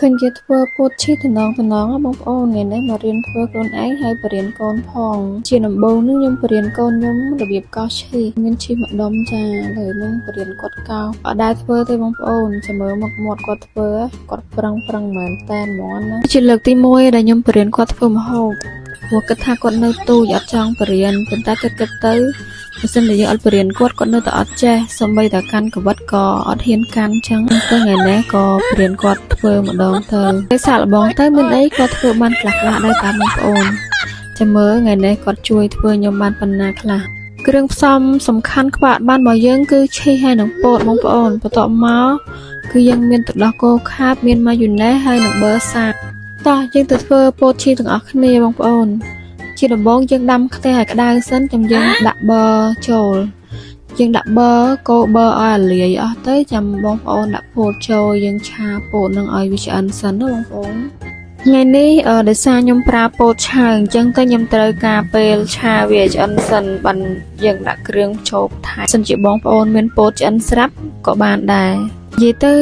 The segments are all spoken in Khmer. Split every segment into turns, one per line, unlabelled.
ឃើញគេធ្វើពោតឈីតំណងតំណងបងប្អូនថ្ងៃនេះមករៀនធ្វើខ្លួនឯងហើយបរៀនកូនផងជាដំបូងនឹងខ្ញុំបរៀនកូនខ្ញុំរបៀបកោសឈីមានឈីម្ដុំចាឥឡូវនឹងបរៀនគាត់កោសអត់ដែលធ្វើទេបងប្អូនចាំមើលមុខមាត់គាត់ធ្វើគាត់ប្រឹងប្រឹងមែនតែនហ្មងណាជាលើកទី1ដែលខ្ញុំបរៀនគាត់ធ្វើម្ហូបព្រោះគិតថាគាត់នៅទូចអត់ចង់បរៀនប៉ុន្តែគិតគិតទៅបើសិនជាយើងអត់បរៀនគាត់គាត់នៅតែអត់ចេះសូម្បីតែកាន់កវិតក៏អត់ហ៊ានកាន់ចឹងទៅថ្ងៃនេះក៏បរៀនគាត់ធ្វើម្ដងទៅពេលសាកល្បងទៅមានអីក៏ធ្វើបានខ្លះៗដែរតាបងប្អូនចាំមើលថ្ងៃនេះគាត់ជួយធ្វើខ្ញុំបានប៉ុណ្ណាខ្លះគ្រឿងផ្សំសំខាន់ខ្វះអត់បានរបស់យើងគឺឈីសហើយនិងពោតបងប្អូនបន្ទាប់មកគឺយើងមានទឹកដោះគោខាបមានម៉ាយ៉ូណេសហើយនិងប៊ឺសាតោះយើងទៅធ្វើពោតឈីសទាំងអស់គ្នាបងប្អូន ជាដំបូងយើងដាំខ្ទះឲ្យក្តៅសិនចាំយើងដាក់ប៊ឺចូលយើងដាក់ប៊ឺកូរប៊ឺឲ្យអាលាយអស់ទៅចាំបងប្អូនដាក់ពោតចូលយើងឆាពោតនឹងឲ្យវាឆ្អិនសិនណាបងប្អូនថ្ងៃនេះអឺដោយសារខ្ញុំប្រើពោតឆៅអញ្ចឹងទៅខ្ញុំត្រូវការពេលឆាវាឲ្យឆ្អិនសិនបានយើងដាក់គ្រឿងចូលបន្ថែមសិនជាបងប្អូនមានពោតឆ្អិនស្រាប់ក៏បានដែរនិយាយទៅ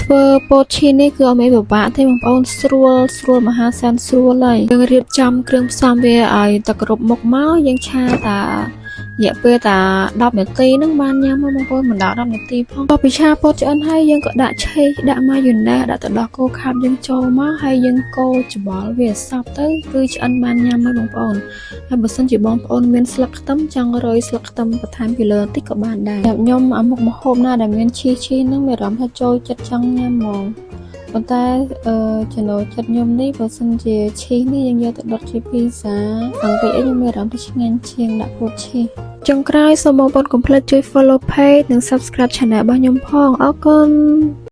ធ្វើពោតឈីនេះគឺអត់មានពិបាកទេបងប្អូនស្រួលស្រួលមហាសែនស្រួលហើយយើងរៀបចំគ្រឿងផ្សំវាឲ្យតែគ្រប់មុខមកយើងឆាតារយៈពេលតា10នាទីហ្នឹងបានញ៉ាំហើយបងប្អូនមិនដល់10នាទីផងតពីឆាពោតឆ្អិនហើយយើងក៏ដាក់ឆេកដាក់ម៉ាយ៉ូណេសដាក់ទឹកដោះគោខាប់យើងចូលមកហើយយើងកូរច្បល់វាសព្វទៅគឺឆ្អិនបានញ៉ាំហើយបងប្អូនហើយបើសិនជាបងប្អូនមានស្លឹកខ្ទឹមចង់រោយស្លឹកខ្ទឹមបន្ថែមពីលើបន្តិចក៏បានដែរខ្ញុំអាមុខម្ហូបណាដែលមានឈីឈីហ្នឹងមានអារម្មណ៍ថាចូលចិត្តចង់ញ៉ាំហ្មងប៉ុន្តែអឺចំណូលចិត្តខ្ញុំនេះបើសិនជាឈីសនេះយើងយកទៅដុតជាភីហ្សាខាងពេកអីខ្ញុំមានអារម្មណ៍ថាឆ្ងាញ់ជាងដាក់ពោតឈីសចុងក្រោយសូមបងប្អូនកុំភ្លេចជួយ follow page និង subscribe channel របស់ខ្ញុំផងអរគុណ។